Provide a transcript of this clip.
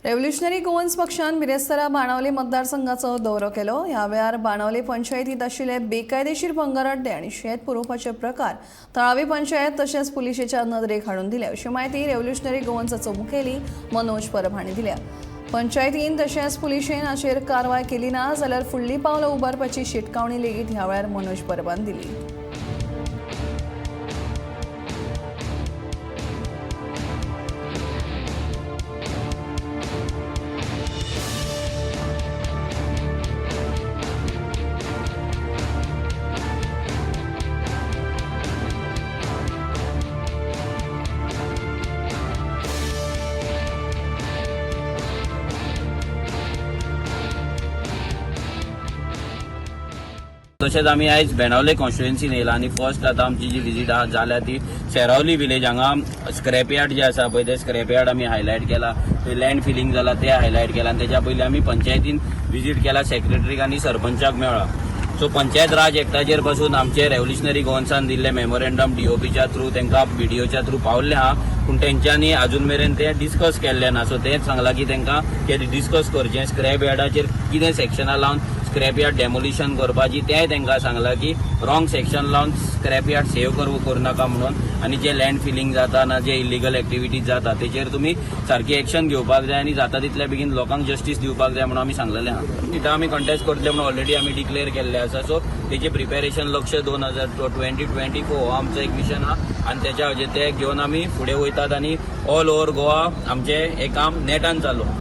Revolutionary Goans पक्षान बिरेस्तारा बाणावले मतदारसंघाचो दौरो केलो. ह्या वेळार बाणावले पंचायतीत आशिल्ले बेकायदेशीर भंगार अड्डे आनी शेत पुरोवपाचे प्रकार थळावी पंचायत तशेंच पुलिशेच्या नदरेक हाडून दिले अशी म्हायती रेव्होल्युशनरी गोवन्साचो मुखेली मनोज परब हांणी दिल्या. पंचायतीन तशेंच पुलिशेन हाचेर कारवाय केली ना जाल्यार फुडली पावलां उबारपाची शिटकावणी लेगीत ह्या वेळार मनोज परबान दिली. तशेंच आमी आयज बेणावले कॉन्स्टिट्युएन्सीन येयला आनी फर्स्ट आतां आमची जी विजीट आहा जाल्या ती सेरावली विलेज. हांगा स्क्रॅप यार्ड जे आसा पळय, ते स्क्रॅप यार्ड आमी हायलायट केला, थंय लँड फिलिंग जाला ते हायलायट केला आनी तेच्या पयलीं आमी पंचायतीन विजीट केला, सेक्रेटरीक आनी सरपंचाक मेळ्ळा. सो पंचायत राज एक्टाचेर पासून आमचे रेव्होल्युशनरी गोवन्सान दिल्ले मेमोरेंडम डीओपीच्या थ्रू तांकां बीडीओच्या थ्रू पावल्ले आहा, पूण तेंच्यांनी अजून मेरेन ते डिस्कस केल्ले ना. सो तेंच सांगलां की तांकां ते डिस्कस करचें, स्क्रॅप यार्डाचेर कितें सेक्शनां लावन स्क्रॅप यार्ड डेमोलिशन करपाची. तेंय तांकां सांगलां की रॉंग सेक्शन लावन स्क्रॅप यार्ड सेव करूं नाका म्हणून, आनी जे लँड फिलिंग जाता ना, जे इलिगल एक्टिविटीज जाता तेचेर तुमी सारकी एक्शन घेवपाक जाय आनी जाता तितल्या बेगीन लोकांक जस्टीस दिवपाक जाय म्हणून आमी सांगलेलें आहा. तिथं आमी कंटेस्ट करतले म्हणून ऑलरेडी आमी डिक्लेअर केल्लें आसा. सो तेजें प्रिपेरेशन लक्ष 2024 हो आमचो एक मिशन आहा आनी तेच्या हाजेर ते घेवन आमी फुडें वयतात आनी ऑल ओवर गोवा आमचें हें काम नेटान चालू.